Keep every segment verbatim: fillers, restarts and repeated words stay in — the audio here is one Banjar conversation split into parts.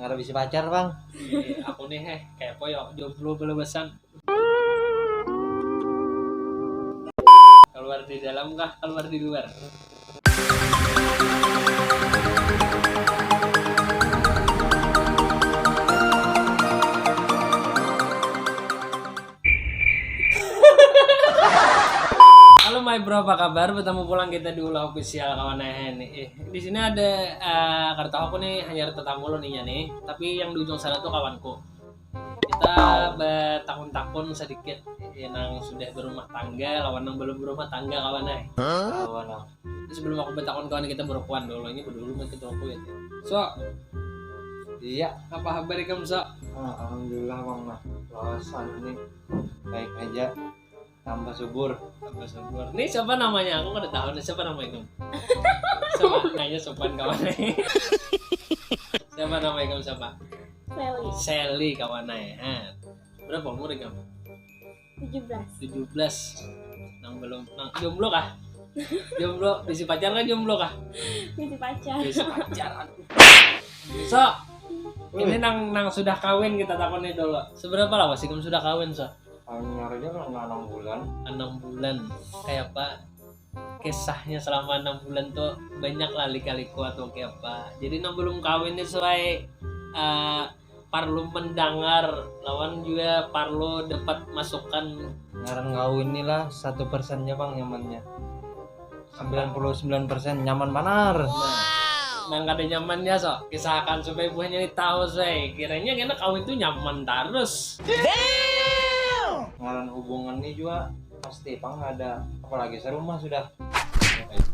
Ngarap bisi pacar, Bang. Ih, aku nih, heh, kepo yo, jomblo belebesan. Keluar di dalam kah, keluar di luar? Halo my bro, apa kabar? Bertemu pulang kita di Ulah Official, kawan eh nih. Eh, di sini ada, eh, kada tahu aku nih, hanya tetamu lo nih ya nih. Tapi yang di ujung sana tuh kawanku. Kita bertakun-takun sedikit, eh, nang sudah berumah tangga lawan nang belum berumah tangga, kawan eh. Kawan, ah. Terus sebelum aku bertakun kawan, kita berukuan dulu, ini berdulu mah kita aku ya. So, iya, apa kabar ikam, So? Ah, alhamdulillah, Bang, nah. Lawasan ini baik aja, tambah subur. Tambah subur. Ini siapa namanya? Aku kada tahu nih, siapa nama ikam? Siapa? Nanya sopan kawan. Siapa nama ikam, siapa? Sally. Sally kawan ai. Ha. Berapa umur ikam? Tujuh belas. Tujuh belas. Nang belum, nang jomblo kah? Jomblo, bisi pacar kah, jomblo kah? Bisi pacar. Bisi pacar. Aduh. So, ini nang, nang sudah kawin kita takoni dulu. Seberapa lawas ikam sudah kawin, So? Hanyar aja kan, enam bulan. Enam bulan. Kayak apa kisahnya selama enam bulan tuh? Banyak lah lika-liku atau kayak apa? Jadi nang belum kawin nih, suai, eh, parlu mendengar lawan juga parlu dapat masukan. Ngaran kawin ni lah satu persennya, Bang, nyamannya. Sembilan puluh sembilan persen nyaman banar. Nah, nang kada nyamannya, So, kisahkan supaya buhannya ni tahu, say. Kiranya kena kawin tuh nyaman terus. Ngaran hubungan ni juga pasti, Bang, ada, apalagi serumah sudah.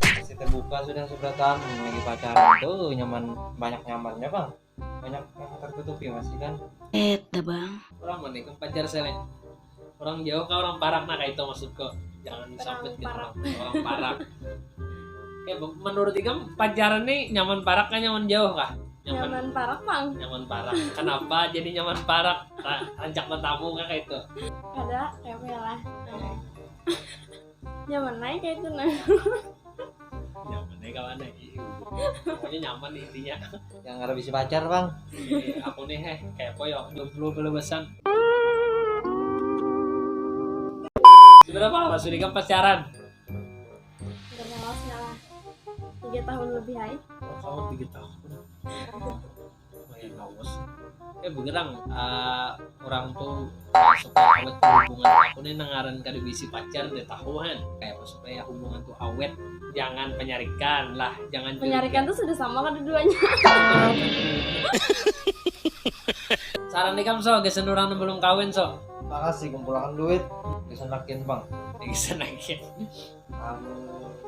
Pasti terbuka sudah, sudah tahan lagi pacaran tuh nyaman, banyak nyamannya, Bang. Banyak yang tertutupi masih kan. Eh, dah, Bang. Orang mana ikam pacar, Sele? Orang jauh kah, orang parak, nah, kayak itu maksudku. Jangan sampai kita orang parak. Ya, menurut ikam pacaran nih nyaman parak kah, nyaman jauh kah? Nyaman parak, Bang. Nyaman parak. Kenapa jadi nyaman parak? Rancak tetamu kah kayak itu? Ada, kayak apa ya lah. Nyaman aja kayak itu, nah. Nyaman aja kawan lagi. Pokoknya nyaman intinya. Yang ngarap bisi pacar, Bang. Aku nih, heh, kepo yo, jomblo belebesan. Seberapa lama sudah ikam pacaran? Berapa lama lah? Tiga tahun lebih, hai. Oh, kamu tiga tahun. Lumayan lawas. Eh, begerang, eh, orang tuh supaya awet hubungan aku nih nang ngaran kada bisi pacar deh, tahu kan? Kayak apa supaya hubungan tuh awet? Jangan penyarikan lah, jangan penyarikan tuh sudah sama kan dua-duanya. Saran ikam, So, gasan orang nang belum kawin, So. Makasih, kumpulakan duit. Gasan lakian, Bang. Gasan lakian. Am,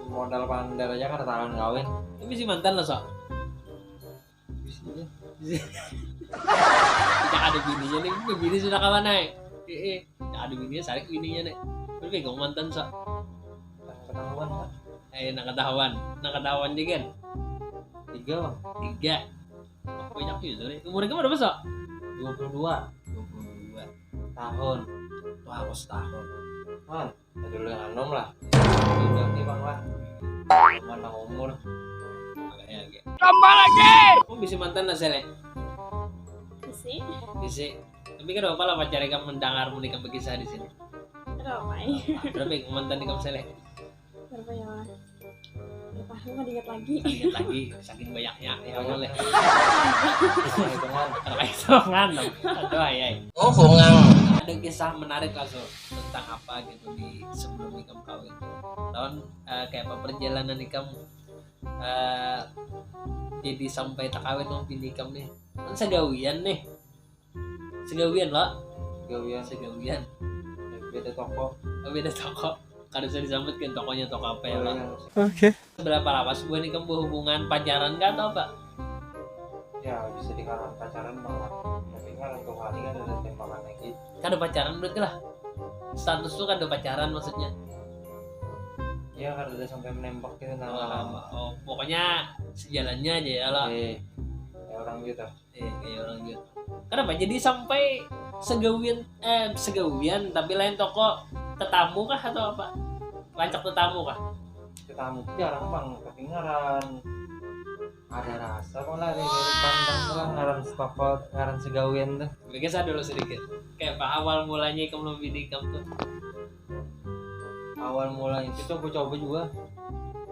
modal pander aja kada tahan kawin. Tapi si mantan lah, So. Bisa aja. Tidak ada bininya nih, bini sudah kawan ai. Eh, eh, tidak ada bininya, sarik bininya nih. Tapi pegang mantan, So. Ketahuan, Pak. Eh, nang ketahuan, nang ketahuan deh kan. Tiga, Bang. Tiga. Wah, banyak juga, sorry. Umur kamu berapa, So? Dua puluh dua. Dua puluh dua tahun. Wah, aku setahun. Man, ada dulu yang anom lah. Udah nih, Bang, lah. Mana umur? Makanya lagi. Tambah lagi. Kamu bisa mantan lah, Sele? Bisa. Bisa. Tapi kada apa lah, pacar ikam mendengar mun ikam berkisah di sini. Kada apa. Berapa ikam mantan ikam, Sele? Berapa ya, Mas? Berapa? Aku kada ingat lagi. Kada ingat lagi, saking banyaknya. Ya, boleh. Hitungan. Hitungan. Aduh, ayai. Oh, bungang. Ada kisah menarik lah, So, tentang apa gitu di sebelum ikam kawin. Lawan, eh, kayak apa perjalanan ikam, eh, jadi sampai takawin sama bini ikam nih. Kan segawian nih. Segawian lah. Segawian. Segawian. Beda toko. Oh, beda toko. Kada usah disambut kan tokonya toko apa ya, lah. Oke. Berapa lama sebuah nih kamu berhubungan, pacaran kah atau apa? Ya, bisa dikatakan pacaran, Bang, lah. Tapi kan untuk hari kan ada tembakan lagi. Kada pacaran berarti lah. Status tuh kada pacaran maksudnya. Ya, kada ada sampai menembak gitu, nah. Oh, oh, pokoknya sejalannya aja ya lah. Eh, ya orang gitu. Eh, kayak orang juga. Kenapa jadi sampai segawian, eh, segawian tapi lain toko, tetamu kah atau apa? Rancak tetamu kah? Tetamu jarang, Bang, tapi ngaran Ada rasa pang lah, ririk pandang tu lah, ngaran sepapa, ngaran segawian tu. Bikin saya dulu sedikit. Kayak apa awal mulanya ikam lebih di ikam tuh? Awal mulanya itu coba-coba juga.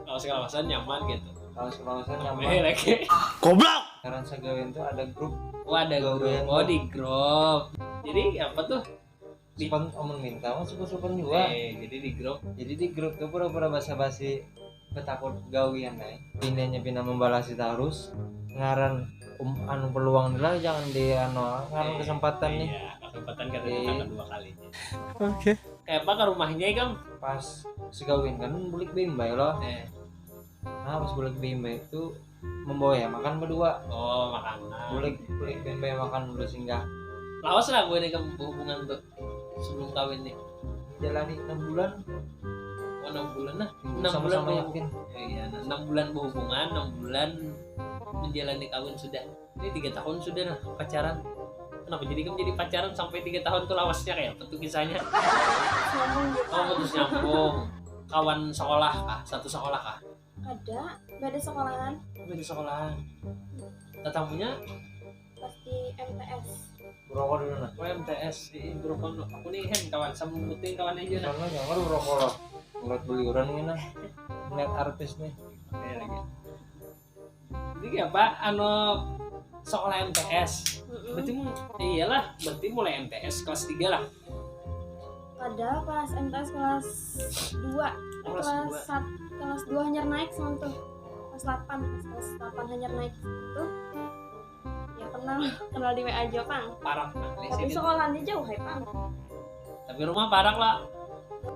Kalau segala masalah nyaman gitu. Kalau segala masalah nyaman. Eh, lagi. Goblok. Ngaran segawian tuh ada grup. Oh, ada grup. Oh, di grup. Jadi apa tuh? Supan amun minta mah supan-supan jua. Eh, jadi di grup. Jadi di grup tu pura-pura basa-basi batakun gawian ai. Pindahnya pindah membalasi tarus. Ngaran um, anu peluang ni lah, jangan di anu, ngaran kesempatan nih. Iya, kesempatan kada datang kedua kalinya. Oke. Kayak apa ke rumahnya ikam? Pas segawian kan bulik bimbai loh. Eh, Nah, pas bulik bimbai itu membawa ya makan berdua. Oh, makanan. Bulik bulik bimbai makan dulu singgah. Lawas lah gue nih ke hubungan tuh sebelum kawin nih. Jalani enam bulan. Oh, enam bulan lah. Enam bulan sama-sama yakin. Iya, nah, enam bulan berhubungan, enam bulan menjalani kawin sudah. Ini tiga tahun sudah nah pacaran. Kenapa jadi kamu jadi pacaran sampai tiga tahun tuh lawasnya kayak apa tuh kisahnya? Oh, putus nyambung. Kawan sekolah kah? Satu sekolah kah? Ada, beda sekolahan. Beda sekolahan. Tatamunya pasti M T S. Berokok dulu nah. Oh, M T S, ih berokok dulu. Aku nih hen kawan sama muting kawan aja nah. Karena jangan berokok lah. Ngeliat beli orang ini nah. Ngeliat artis nih. Iya lagi. Jadi apa? Anu sekolah M T S. Berarti iyalah, berarti mulai M T S kelas tiga lah. Ada kelas M T S kelas dua. Eh, kelas kelas satu, kelas dua hanyar naik sama tuh. Kelas delapan, kelas delapan hanyar naik itu. Ya kenal, kenal di W A aja pang. Parah nah. Tapi sekolahannya jauh hai pang. Tapi rumah parah lah.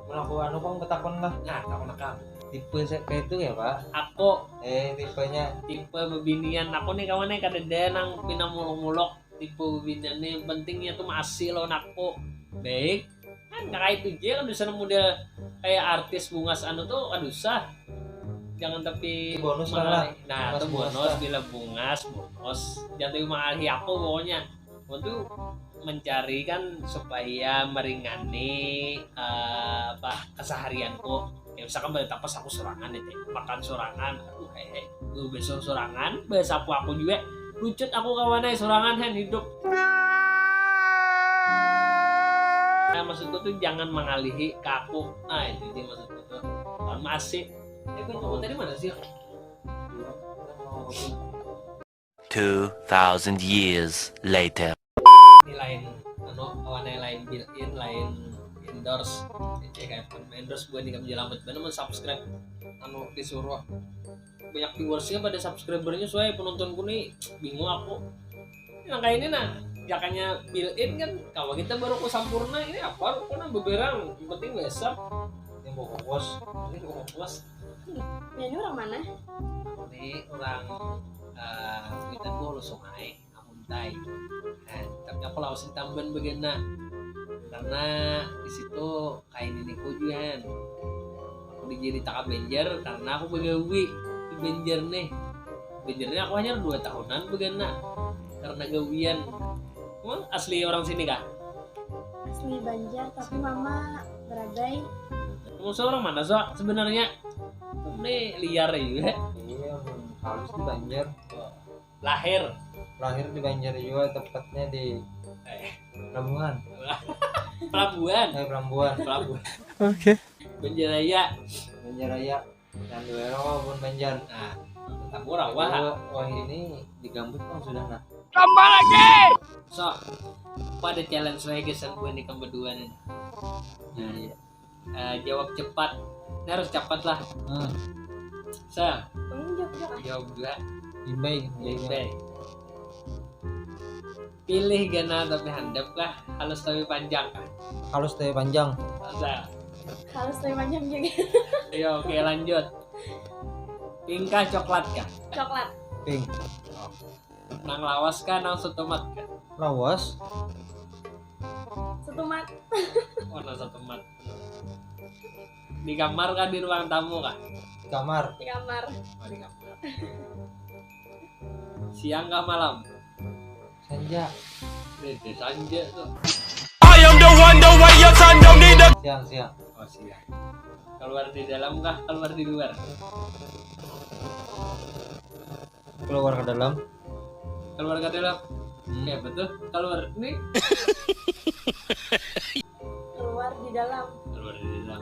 Melakukan apa pang betakon lah. Nah, takon akang. Tipe kayak itu ya pak? Aku. Eh tipenya. Tipe bebinian aku nih kawan nih kada ada nang pinang muluk-muluk. Tipe bebinian nih pentingnya tuh masih lo nakku. Baik. Kan kakak itu aja kan bisa model kayak artis bungas anu tuh kan usah. Jangan tapi bonus lah. Nah, itu bonus bila bungas, bonus. Jangan tapi mengalihi aku pokoknya. Aku tuh mencari kan supaya meringani uh, apa keseharianku. Ya misalkan pada tapas aku sorangan itu, makan sorangan, aduh hehe, gue besok sorangan, besapu aku juga, lucut aku kawan aja sorangan hen hidup. Nah, maksudku tuh jangan mengalihi ke aku. Nah, itu dia maksudku tuh. Kan masih. Eh, kan kamu tadi mana sih? Two thousand years later. Ini lain anu kawannya lain built in, lain endorse. Jadi kayak endorse buat nih kami lambat bener men subscribe anu disuruh banyak viewersnya pada subscribernya soalnya penontonku nih bingung aku yang kayak ini nah jakanya built in kan kalau kita baru ke sempurna ini apa aku nah beberang yang penting besok yang bawa kos ini bawa kos ini orang mana ini orang uh, kita tuh sungai Amuntai. Nah, tapi aku lawas di Tamban bagana karena di situ kain ini kujuan. Aku dijadi taka Banjar karena aku begawi di Banjar nih. Banjar ini aku hanya dua tahunan begana karena gawian. Emang asli orang sini kah? Asli Banjar tapi mama beragai. Kamu seorang mana so sebenarnya? Ini liar ya. Iya, halus di Banjar. Lahir. Lahir di Banjar juga, tepatnya di eh. Pelabuhan. Pelabuhan. Eh, Pelabuhan. Pelabuhan. Oke. Okay. Banjaraya. Banjaraya. Dan dua rawa pun Banjar. Nah, kamu rawa. Wah, wah ini digambut kan sudah nah. Tambah lagi. So, pada challenge lagi sang gue nih kedua nih. Nah, iya. Uh, jawab cepat. Ini harus cepat lah. Hmm. Sa. Jawab juga. Jawab juga. Bimbai. Bimbai. Pilih ganal tapi handap kah? Halus tapi panjang kah? Halus tapi panjang. Sa. Halus tapi panjang juga. Iya oke lanjut. Pink kah coklat kah? Coklat. Pink. Oh. Nang lawas kah nang setumat kah? Lawas. Setumat. Oh nang setumat. Di kamar kah di ruang tamu kah? Di kamar. Di kamar. Oh, di kamar. Siang kah malam? Sanja. Beda sanja tuh. I am the one, the way your son don't need a. Siang, siang. Oh, siang. Keluar di dalam kah? Keluar di luar? Keluar ke dalam. Keluar ke dalam. Hmm. Ya betul. Keluar nih. Keluar di dalam. Keluar di dalam.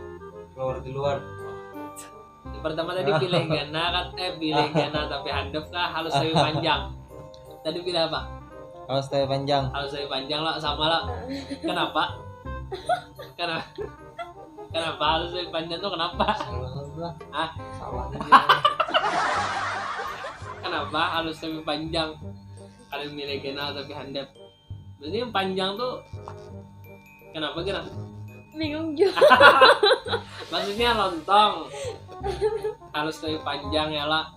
Keluar di luar. Yang pertama tadi pilih gana kan, eh pilih gana tapi handap kah, halus tapi panjang. Tadi pilih apa? Halus tapi panjang. Halus tapi panjang lah, sama lah. Kenapa? Kenapa? Kenapa halus tapi panjang tuh kenapa? Salah lah. Hah? Salah aja. Kenapa halus tapi panjang? Kalian milih gana tapi handap. Berarti yang panjang tuh kenapa kira? Bingung juga. Maksudnya lontong. Halus tapi panjang ya lah.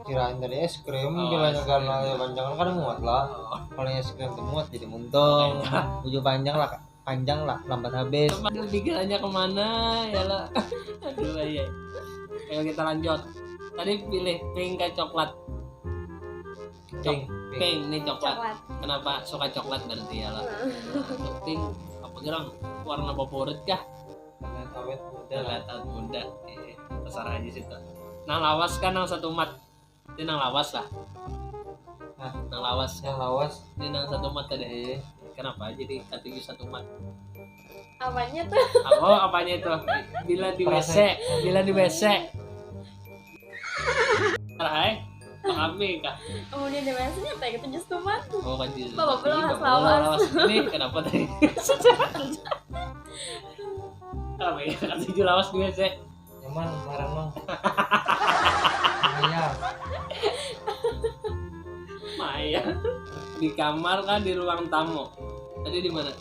Kirain tadi es krim, Oh, bilanya es karena krim. Ya panjang kan kada muat lah. Oh, Kalau es krim tuh muat jadi muntong. Uju panjang lah, panjang lah, lambat habis. Aduh, pikirannya kemana ya lah. Aduh ya. Ayo kita lanjut. Tadi pilih pink ke coklat. Pink, pink. Pink nih coklat. Coklat. Kenapa suka coklat berarti ya lah? Pink apa gerang? Warna favorit kah? Karena awet muda lah. Kelihatan muda. Eh, terserah aja sih tuh. Nang lawas kan nang satu mat. Ini nang lawas lah. Hah? Nang lawas. Yang lawas. Ini nang satu mat tadi. Eh, Kenapa jadi katuju satu mat? Apanya tuh? Apa apanya itu? Bila di W C, bila di W C. Hai, pahami kah? Kemudian di W C-nya apa ya? Katuju satu mat. Oh kan di Bapak pulang Iya, lawas. Bapak pulang lawas. Ini kenapa tadi? Kenapa ya? Katuju lawas di W C. Nyaman barang mang. Maya. Maya. Di kamar kan di ruang tamu. Tadi di mana?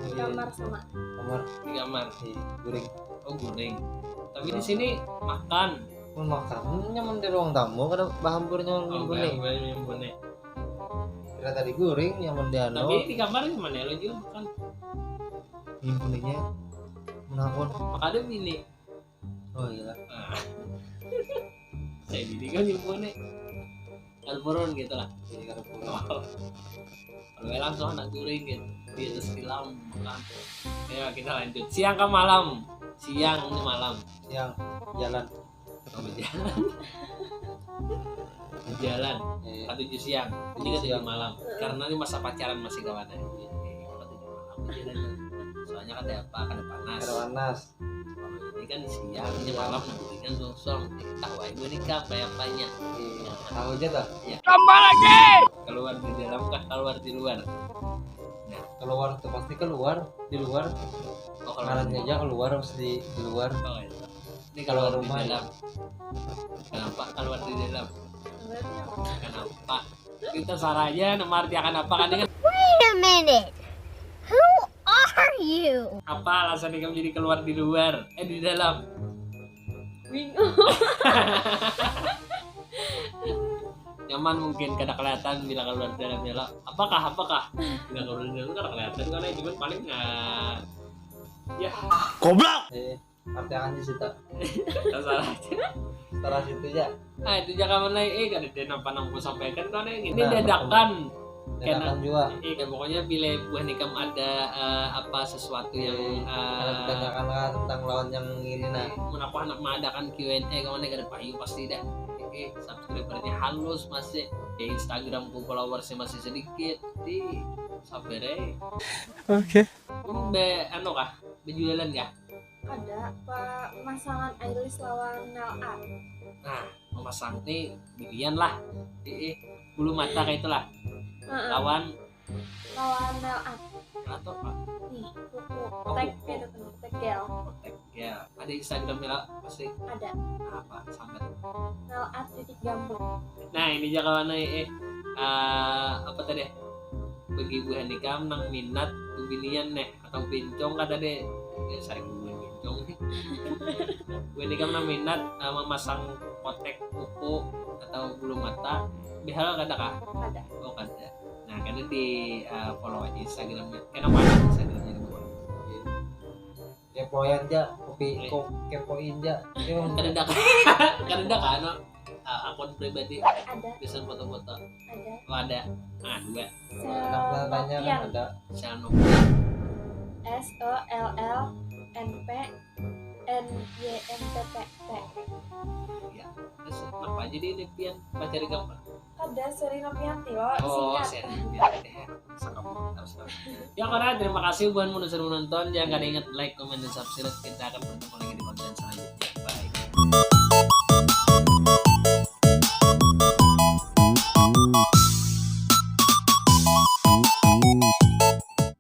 Di kamar sama. Kamar. Di kamar. Di guring. Oh guring. Tapi di sini makan. Mun makan nyaman di ruang tamu kada bahampur nyaman Oh guring. Guring yang bone. Kira tadi guring nyaman di anu. Tapi di kamar di mana lo juga makan? Ngimpuninya menakun. Maka ada bini. Oh iya. Nah. Saya bini kan yang bone. Kalpurun gitu lah. Jadi kada pulang. Kalau langsung anak guring gitu. Di atas tilam makan. Ya kita lanjut. Siang ke malam. Siang ini malam. Siang jalan. Sama jalan. Jalan. Eh, Katuju siang. Ini Katuju katuju siang. Malam. Karena ini masa pacaran masih kawan ya. Jadi, katuju malam aja dah. Soalnya kada apa, kada panas. Kada panas. Kalau ini kan siang, ini malam, mendingan sosong. Tahu aja gue nikah apa apanya. Iya, tahu aja dah. Ya. Tambah lagi. Keluar di dalam kah, keluar di luar? Keluar tuh pasti keluar, di luar. Oh, kalau Ngarannya aja keluar, harus di, di luar. Oh, iya. Ini Keluar keluar di rumah, dalam. Kenapa keluar di dalam? Berarti apa? Kenapa? Kita sarah aja nama arti akan apa kan ini kan? Wait a minute. Who are you? Apa alasan kamu jadi keluar di luar? Eh di dalam. Bingung. Nyaman mungkin kada kelihatan bila keluar di dalam ya lo. Apakah apakah? Bila keluar di dalam kada kelihatan kan cuman paling nggak ya Goblok. Eh, arti akan di situ. salah aja. Setara situ aja. Ah itu jangan mulai eh kada ada napa nang ku sampaikan kan ini Nah, dadakan. Dadakan juga. Eh kan pokoknya bila buah nikam ada eh, apa sesuatu yang Ada eh, dadakan lah tentang lawan yang ini nah. Mun aku anak mengadakan Q and A kawan kada payu pasti dah. Eh subscribernya halus masih di Instagramku followersnya masih sedikit. Di sabar eh. Oke. Ini be anu kah? Bejualan kah? Ada apa pemasangan alis lawan nail art? Nah, memasang nih bibir lah. Eh, eh, bulu mata kayak itulah. Heeh. Lawan Lawan nail art. atau apa? Nih, kuku. Oh, Tag kuku. Gitu tuh, tag gel. Tag gel. Ada Instagramnya lah pasti. Ada. Apa sambat? Nail art titik gambut. Nah ini aja kawan eh, eh ah, apa tadi? Bagi buah nikam nang minat bibinian nih atau bencong kata deh. Ya sering buah bencong nih. Buah nikam nang minat ah, memasang kotek kuku atau bulu mata. Bihal kada kah? Ada. Oh kada. Nah kada di ah, follow aja Instagramnya. Kenapa ada Instagramnya di bawah? Kepoin aja, kopi kok kepoin aja. Itu Kada ada kada ada kan ah, akun pribadi Ada. bisa foto-foto. Ada. Oh, ada. Ah dua. Enak banget tanya kan ada. Sel Nokia. S O L L N P N Y M P P T. Ya, terus apa aja di ini pian pacari gambar? Kada, Seri Nopianti lo, Oh, singkat. Seri Nopianti. Sangkap harus tahu. Ya, karena terima kasih buat mun sudah menonton. Jangan kada ingat like, comment, dan subscribe. Kita akan bertemu lagi di